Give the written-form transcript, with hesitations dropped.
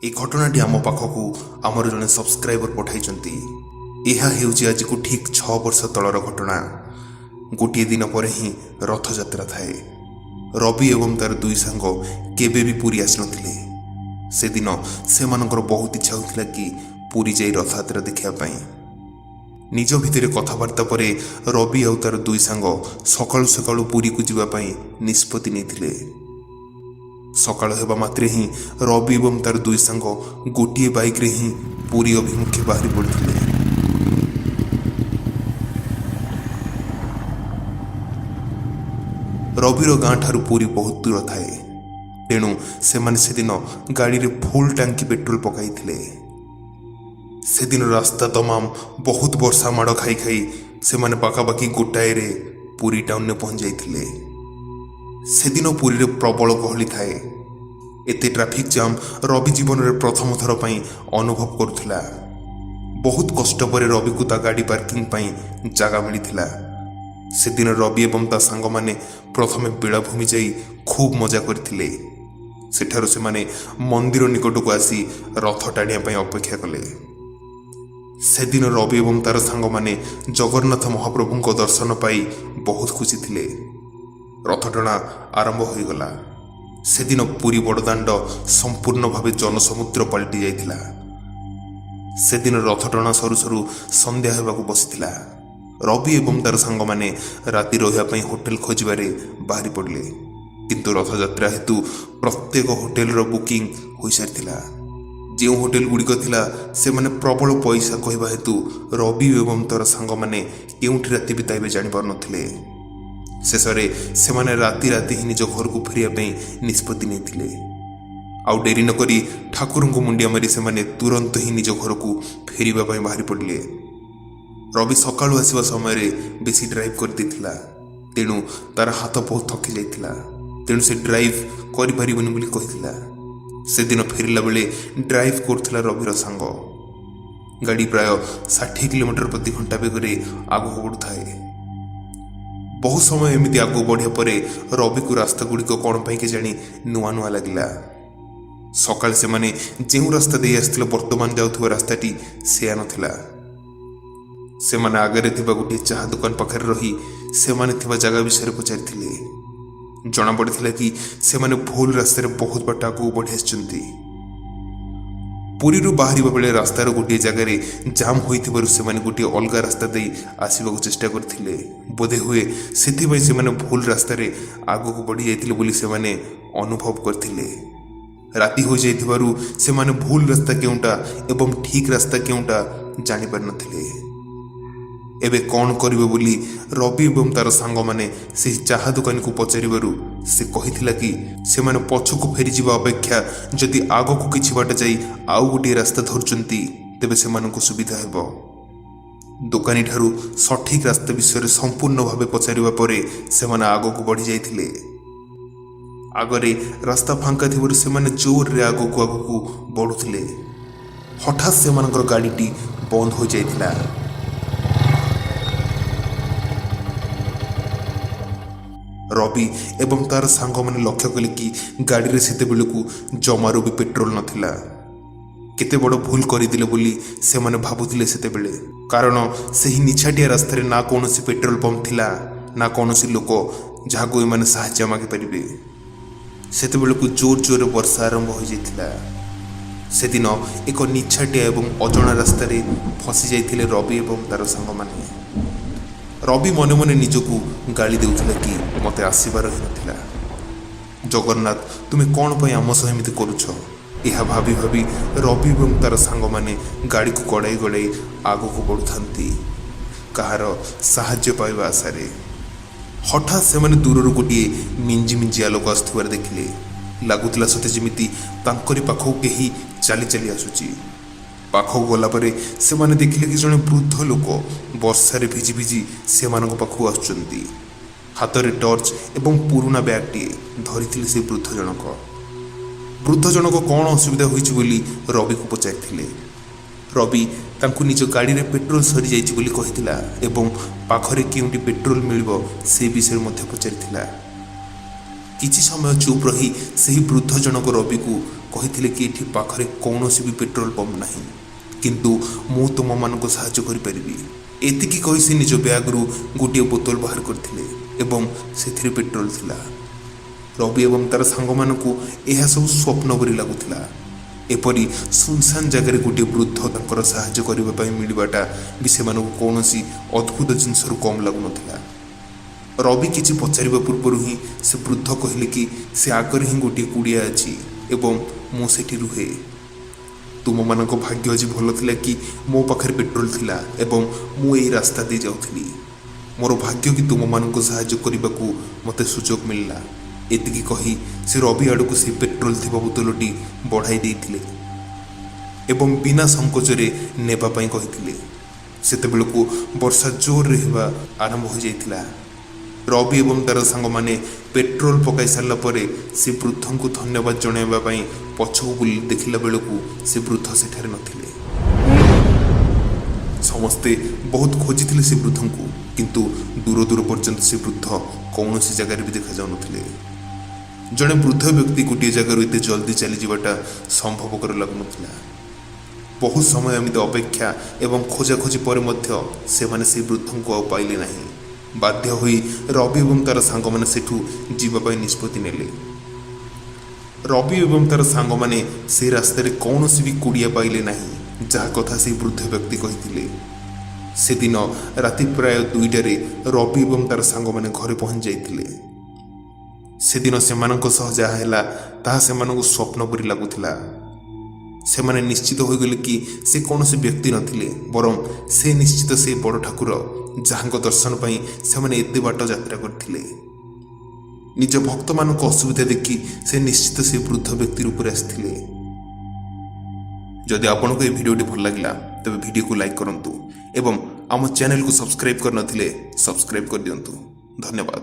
ଏହି ଘଟଣାଟି ଆମ ପାଖକୁ ଆମର ଜଣେ ସବସ୍କ୍ରାଇବର ପଠାଇଛନ୍ତି। ଏହା ହେଉଛି ଆଜିକୁ ଠିକ୍ 6 ବର୍ଷ ତଳର ଘଟଣା। ଗୋଟିଏ ଦିନ ପରେ ହିଁ ରଥଯାତ୍ରା ଥାଏ। ରବି ଏବଂ ତାର ଦୁଇ ସାଙ୍ଗ କେବେ ବି ପୁରୀ ଆସିନଥିଲେ। ସେଦିନ ସେମାନଙ୍କର ବହୁତ ଇଚ୍ଛା ହେଉଥିଲା କି ପୁରୀ ଯାଇ ରଥଯାତ୍ରା ଦେଖିବା ପାଇଁ। ନିଜ ଭିତରେ କଥାବାର୍ତ୍ତା ପରେ ରବି ଆଉ ତାର ଦୁଇ ସାଙ୍ଗ ସକାଳୁ ସକାଳୁ ପୁରୀକୁ ଯିବା ପାଇଁ ନିଷ୍ପତ୍ତି ନେଇଥିଲେ। ସକାଳ ହେବା ମାତ୍ରେ ହିଁ ରବି ଏବଂ ତାର ଦୁଇ ସାଙ୍ଗ ଗୋଟିଏ ବାଇକ୍ରେ ହିଁ ପୁରୀ ଅଭିମୁଖେ ବାହାରି ପଡ଼ିଥିଲେ। ରବିର ଗାଁଠାରୁ ପୁରୀ ବହୁତ ଦୂର ଥାଏ, ତେଣୁ ସେମାନେ ସେଦିନ ଗାଡ଼ିରେ ଫୁଲ୍ ଟାଙ୍କି ପେଟ୍ରୋଲ ପକାଇଥିଲେ। ସେଦିନ ରାସ୍ତା ତମାମ ବହୁତ ବର୍ଷା ମାଡ଼ ଖାଇ ଖାଇ ସେମାନେ ପାଖାପାଖି 1ଟାରେ ପୁରୀ ଟାଉନରେ ପହଞ୍ଚି ଯାଇଥିଲେ। ସେଦିନ ପୁରୀରେ ପ୍ରବଳ ଗହଳି ଥାଏ। ଏତେ ଟ୍ରାଫିକ୍ ଜାମ୍ ରବି ଜୀବନରେ ପ୍ରଥମ ଥର ପାଇଁ ଅନୁଭବ କରୁଥିଲା। ବହୁତ କଷ୍ଟ ପରେ ରବିକୁ ତା ଗାଡ଼ି ପାର୍କିଂ ପାଇଁ ଜାଗା ମିଳିଥିଲା। ସେଦିନ ରବି ଏବଂ ତା ସାଙ୍ଗମାନେ ପ୍ରଥମେ ବେଳାଭୂମି ଯାଇ ଖୁବ୍ ମଜା କରିଥିଲେ। ସେଠାରୁ ସେମାନେ ମନ୍ଦିର ନିକଟକୁ ଆସି ରଥ ଟାଣିବା ପାଇଁ ଅପେକ୍ଷା କଲେ। ସେଦିନ ରବି ଏବଂ ତାର ସାଙ୍ଗମାନେ ଜଗନ୍ନାଥ ମହାପ୍ରଭୁଙ୍କ ଦର୍ଶନ ପାଇ ବହୁତ ଖୁସି ଥିଲେ। ରଥଟଣା ଆରମ୍ଭ ହୋଇଗଲା। ସେଦିନ ପୁରୀ ବଡ଼ଦାଣ୍ଡ ସମ୍ପୂର୍ଣ୍ଣ ଭାବେ ଜନସମୁଦ୍ର ପାଲଟି ଯାଇଥିଲା। ସେଦିନ ରଥଟଣା ସରୁ ସରୁ ସନ୍ଧ୍ୟା ହେବାକୁ ବସିଥିଲା। ରବି ଏବଂ ତାର ସାଙ୍ଗମାନେ ରାତି ରହିବା ପାଇଁ ହୋଟେଲ ଖୋଜିବାରେ ବାହାରି ପଡ଼ିଲେ, କିନ୍ତୁ ରଥଯାତ୍ରା ହେତୁ ପ୍ରତ୍ୟେକ ହୋଟେଲର ବୁକିଂ ହୋଇସାରିଥିଲା। ଯେଉଁ ହୋଟେଲ ଗୁଡ଼ିକ ଥିଲା, ସେମାନେ ପ୍ରବଳ ପଇସା କହିବା ହେତୁ ରବି ଏବଂ ତାର ସାଙ୍ଗମାନେ କେଉଁଠି ରାତି ବିତାଇବେ ଜାଣିପାରୁନଥିଲେ। ଶେଷରେ ସେମାନେ ରାତି ରାତି ହିଁ ନିଜ ଘରକୁ ଫେରିବା ପାଇଁ ନିଷ୍ପତ୍ତି ନେଇଥିଲେ। ଆଉ ଡେରି ନକରି ଠାକୁରଙ୍କୁ ମୁଣ୍ଡିଆ ମାରି ସେମାନେ ତୁରନ୍ତ ହିଁ ନିଜ ଘରକୁ ଫେରିବା ପାଇଁ ବାହାରି ପଡ଼ିଲେ। ରବି ସକାଳୁ ଆସିବା ସମୟରେ ବେଶୀ ଡ୍ରାଇଭ୍ କରିଦେଇଥିଲା, ତେଣୁ ତାର ହାତ ବହୁତ ଥକି ଯାଇଥିଲା। ତେଣୁ ସେ ଡ୍ରାଇଭ୍ କରିପାରିବନି ବୋଲି କହିଥିଲା। ସେଦିନ ଫେରିଲା ବେଳେ ଡ୍ରାଇଭ୍ କରୁଥିଲା ରବିର ସାଙ୍ଗ। ଗାଡ଼ି ପ୍ରାୟ 60 କିଲୋମିଟର ପ୍ରତି ଘଣ୍ଟା ବେଗରେ ଆଗକୁ ବଢ଼ୁଥାଏ। ବହୁ ସମୟ ଏମିତି ଆଗକୁ ବଢ଼ିବା ପରେ ରବିକୁ ରାସ୍ତାଗୁଡ଼ିକ କ'ଣ ପାଇଁ କେଜାଣି ନୂଆ ନୂଆ ଲାଗିଲା। ସକାଳେ ସେମାନେ ଯେଉଁ ରାସ୍ତା ଦେଇ ଆସିଥିଲେ, ବର୍ତ୍ତମାନ ଯାଉଥିବା ରାସ୍ତାଟି ସେୟା ନଥିଲା। ସେମାନେ ଆଗରେ ଥିବା ଗୋଟିଏ ଚାହା ଦୋକାନ ପାଖରେ ରହି ସେମାନେ ଥିବା ଜାଗା ବିଷୟରେ ପଚାରିଥିଲେ। ଜଣାପଡ଼ିଥିଲା କି ସେମାନେ ଭୁଲ ରାସ୍ତାରେ ବହୁତ ବାଟ ଆଗକୁ ବଢ଼ି ଆସିଛନ୍ତି। ପୁରୀରୁ ବାହାରିବା ବେଳେ ରାସ୍ତାର ଗୋଟିଏ ଜାଗାରେ ଜାମ୍ ହୋଇଥିବାରୁ ସେମାନେ ଗୋଟିଏ ଅଲଗା ରାସ୍ତା ଦେଇ ଆସିବାକୁ ଚେଷ୍ଟା କରିଥିଲେ। ବୋଧେ ହୁଏ ସେଥିପାଇଁ ସେମାନେ ଭୁଲ ରାସ୍ତାରେ ଆଗକୁ ବଢ଼ି ଯାଇଥିଲେ ବୋଲି ସେମାନେ ଅନୁଭବ କରିଥିଲେ। ରାତି ହୋଇଯାଇଥିବାରୁ ସେମାନେ ଭୁଲ ରାସ୍ତା କେଉଁଟା ଏବଂ ଠିକ୍ ରାସ୍ତା କେଉଁଟା ଜାଣିପାରିନଥିଲେ। ଏବେ କ'ଣ କରିବେ ବୋଲି ରବି ଏବଂ ତାର ସାଙ୍ଗମାନେ ସେହି ଚାହା ଦୋକାନୀକୁ ପଚାରିବାରୁ ସେ କହିଥିଲା କି ସେମାନେ ପଛକୁ ଫେରିଯିବା ଅପେକ୍ଷା ଯଦି ଆଗକୁ କିଛି ବାଟ ଯାଇ ଆଉ ଗୋଟିଏ ରାସ୍ତା ଧରୁଛନ୍ତି, ତେବେ ସେମାନଙ୍କୁ ସୁବିଧା ହେବ। ଦୋକାନୀଠାରୁ ସଠିକ୍ ରାସ୍ତା ବିଷୟରେ ସମ୍ପୂର୍ଣ୍ଣ ଭାବେ ପଚାରିବା ପରେ ସେମାନେ ଆଗକୁ ବଢ଼ି ଯାଇଥିଲେ। ଆଗରେ ରାସ୍ତା ଫାଙ୍କା ଥିବାରୁ ସେମାନେ ଜୋରରେ ଆଗକୁ ଆଗକୁ ବଢ଼ୁଥିଲେ। ହଠାତ୍ ସେମାନଙ୍କର ଗାଡ଼ିଟି ବନ୍ଦ ହୋଇଯାଇଥିଲା। ରବି ଏବଂ ତାର ସାଙ୍ଗମାନେ ଲକ୍ଷ୍ୟ କଲେ କି ଗାଡ଼ିରେ ସେତେବେଳକୁ ଜମାରୁ ବି ପେଟ୍ରୋଲ ନଥିଲା। କେତେ ବଡ଼ ଭୁଲ କରିଦେଲେ ବୋଲି ସେମାନେ ଭାବୁଥିଲେ ସେତେବେଳେ, କାରଣ ସେହି ନିଛାଟିଆ ରାସ୍ତାରେ ନା କୌଣସି ପେଟ୍ରୋଲ ପମ୍ପ ଥିଲା, ନା କୌଣସି ଲୋକ ଯାହାକୁ ଏମାନେ ସାହାଯ୍ୟ ମାଗିପାରିବେ। ସେତେବେଳକୁ ଜୋର ଜୋରରେ ବର୍ଷା ଆରମ୍ଭ ହୋଇଯାଇଥିଲା। ସେଦିନ ଏକ ନିଛାଟିଆ ଏବଂ ଅଜଣା ରାସ୍ତାରେ ଫସି ଯାଇଥିଲେ ରବି ଏବଂ ତାର ସାଙ୍ଗମାନେ। ରବି ମନେ ମନେ ନିଜକୁ ଗାଳି ଦେଉଥିଲା କି ମୋତେ ଆସିବାର ହିଁ ନଥିଲା। ଜଗନ୍ନାଥ, ତୁମେ କ'ଣ ପାଇଁ ଆମ ସହ ଏମିତି କରୁଛ? ଏହା ଭାବି ଭାବି ରବି ଏବଂ ତାର ସାଙ୍ଗମାନେ ଗାଡ଼ିକୁ ଗଡ଼ାଇ ଗଡ଼ାଇ ଆଗକୁ ବଢ଼ୁଥାନ୍ତି କାହାର ସାହାଯ୍ୟ ପାଇବା ଆଶାରେ। ହଠାତ୍ ସେମାନେ ଦୂରରୁ ଗୋଟିଏ ମିଞ୍ଜି ମିଞ୍ଜି ଆଲୋକ ଆସୁଥିବାର ଦେଖିଲେ। ଲାଗୁଥିଲା ସତେ ଯେମିତି ତାଙ୍କରି ପାଖକୁ କେହି ଚାଲି ଚାଲି ଆସୁଛି। ପାଖକୁ ଗଲା ପରେ ସେମାନେ ଦେଖିଲେ କି ଜଣେ ବୃଦ୍ଧ ଲୋକ ବର୍ଷାରେ ଭିଜି ଭିଜି ସେମାନଙ୍କ ପାଖକୁ ଆସୁଛନ୍ତି। ହାତରେ ଟର୍ଚ୍ଚ ଏବଂ ପୁରୁଣା ବ୍ୟାଗ୍ଟିଏ ଧରିଥିଲେ ସେ ବୃଦ୍ଧ ଜଣକ। ବୃଦ୍ଧ ଜଣକ କ'ଣ ଅସୁବିଧା ହୋଇଛି ବୋଲି ରବିକୁ ପଚାରିଥିଲେ। ରବି ତାଙ୍କୁ ନିଜ ଗାଡ଼ିରେ ପେଟ୍ରୋଲ ସରିଯାଇଛି ବୋଲି କହିଥିଲା ଏବଂ ପାଖରେ କେଉଁଠି ପେଟ୍ରୋଲ ମିଳିବ ସେ ବିଷୟରେ ମଧ୍ୟ ପଚାରିଥିଲା। କିଛି ସମୟ ଚୁପ୍ ରହି ସେହି ବୃଦ୍ଧ ଜଣକ ରବିକୁ କହିଥିଲେ କି ଏଠି ପାଖରେ କୌଣସି ବି ପେଟ୍ରୋଲ ପମ୍ପ ନାହିଁ, କିନ୍ତୁ ମୁଁ ତୁମମାନଙ୍କୁ ସାହାଯ୍ୟ କରିପାରିବି। ଏତିକି କହି ସେ ନିଜ ବ୍ୟାଗରୁ ଗୋଟିଏ ବୋତଲ ବାହାର କରିଥିଲେ ଏବଂ ସେଥିରେ ପେଟ୍ରୋଲ ଥିଲା। ରବି ଏବଂ ତାର ସାଙ୍ଗମାନଙ୍କୁ ଏହା ସବୁ ସ୍ୱପ୍ନ ପରି ଲାଗୁଥିଲା। ଏପରି ସୁନସାନ ଜାଗାରେ ଗୋଟିଏ ବୃଦ୍ଧ ତାଙ୍କର ସାହାଯ୍ୟ କରିବା ପାଇଁ ମିଳିବାଟା ବି ସେମାନଙ୍କୁ କୌଣସି ଅଦ୍ଭୁତ ଜିନିଷରୁ କମ୍ ଲାଗୁନଥିଲା। ରବି କିଛି ପଚାରିବା ପୂର୍ବରୁ ହିଁ ସେ ବୃଦ୍ଧ କହିଲେ କି ସେ ଆଗରେ ହିଁ ଗୋଟିଏ କୁଡ଼ିଆ ଅଛି ଏବଂ ମୁଁ ସେଠି ରୁହେ। ତୁମମାନଙ୍କ ଭାଗ୍ୟ ଆଜି ଭଲ ଥିଲା କି ମୋ ପାଖରେ ପେଟ୍ରୋଲ ଥିଲା ଏବଂ ମୁଁ ଏଇ ରାସ୍ତା ଦେଇ ଯାଉଥିଲି। ମୋର ଭାଗ୍ୟ କି ତୁମମାନଙ୍କୁ ସାହାଯ୍ୟ କରିବାକୁ ମୋତେ ସୁଯୋଗ ମିଳିଲା। ଏତିକି କହି ସେ ରବି ଆଡ଼କୁ ସେ ପେଟ୍ରୋଲ ଥିବା ବୋତଲଟି ବଢ଼ାଇ ଦେଇଥିଲେ ଏବଂ ବିନା ସଂକୋଚରେ ନେବା ପାଇଁ କହିଥିଲେ। ସେତେବେଳକୁ ବର୍ଷା ଜୋରରେ ହେବା ଆରମ୍ଭ ହୋଇଯାଇଥିଲା। ରବି ଏବଂ ତାର ସାଙ୍ଗମାନେ ପେଟ୍ରୋଲ ପକାଇ ସାରିଲା ପରେ ସେ ବୃଦ୍ଧଙ୍କୁ ଧନ୍ୟବାଦ ଜଣାଇବା ପାଇଁ ପଛକୁ ବୁଲି ଦେଖିଲା ବେଳକୁ ସେ ବୃଦ୍ଧ ସେଠାରେ ନଥିଲେ। ସମସ୍ତେ ବହୁତ ଖୋଜିଥିଲେ ସେ ବୃଦ୍ଧଙ୍କୁ, କିନ୍ତୁ ଦୂର ଦୂର ପର୍ଯ୍ୟନ୍ତ ସେ ବୃଦ୍ଧ କୌଣସି ଜାଗାରେ ବି ଦେଖାଯାଉନଥିଲେ। ଜଣେ ବୃଦ୍ଧ ବ୍ୟକ୍ତି ଗୋଟିଏ ଜାଗାରୁ ଏତେ ଜଲ୍ଦି ଚାଲିଯିବାଟା ସମ୍ଭବକର ଲାଗୁନଥିଲା। ବହୁତ ସମୟ ଏମିତି ଅପେକ୍ଷା ଏବଂ ଖୋଜାଖୋଜି ପରେ ମଧ୍ୟ ସେମାନେ ସେଇ ବୃଦ୍ଧଙ୍କୁ ଆଉ ପାଇଲେ ନାହିଁ। ବାଧ୍ୟ ହୋଇ ରବି ଏବଂ ତାର ସାଙ୍ଗମାନେ ସେଠୁ ଯିବା ପାଇଁ ନିଷ୍ପତ୍ତି ନେଲେ। ରବି ଏବଂ ତାର ସାଙ୍ଗମାନେ ସେହି ରାସ୍ତାରେ କୌଣସି ବି କୁଡ଼ିଆ ପାଇଲେ ନାହିଁ, ଯାହା କଥା ସେଇ ବୃଦ୍ଧ ବ୍ୟକ୍ତି କହିଥିଲେ। ସେଦିନ ରାତି ପ୍ରାୟ 2ଟାରେ ରବି ଏବଂ ତାର ସାଙ୍ଗମାନେ ଘରେ ପହଞ୍ଚି ଯାଇଥିଲେ। ସେଦିନ ସେମାନଙ୍କ ସହ ଯାହା ହେଲା, ତାହା ସେମାନଙ୍କୁ ସ୍ୱପ୍ନ ପରି ଲାଗୁଥିଲା। ସେମାନେ ନିଶ୍ଚିତ ହୋଇଗଲେ କି ସେ କୌଣସି ବ୍ୟକ୍ତି ନଥିଲେ, ବରଂ ସେ ନିଶ୍ଚିତ ସେ ବଡ଼ ଠାକୁର, ଯାହାଙ୍କ ଦର୍ଶନ ପାଇଁ ସେମାନେ ଏତେ ବାଟ ଯାତ୍ରା କରିଥିଲେ। ନିଜ ଭକ୍ତମାନଙ୍କ ଅସୁବିଧା ଦେଖି ସେ ନିଶ୍ଚିତ ସେ ବୃଦ୍ଧ ବ୍ୟକ୍ତି ରୂପରେ ଆସିଥିଲେ। ଯଦି ଆପଣଙ୍କୁ ଏହି ଭିଡ଼ିଓଟି ଭଲ ଲାଗିଲା, ତେବେ ଭିଡ଼ିଓକୁ ଲାଇକ୍ କରନ୍ତୁ ଏବଂ ଆମ ଚ୍ୟାନେଲକୁ ସବସ୍କ୍ରାଇବ୍ କରିନଥିଲେ ସବସ୍କ୍ରାଇବ୍ କରିଦିଅନ୍ତୁ। ଧନ୍ୟବାଦ।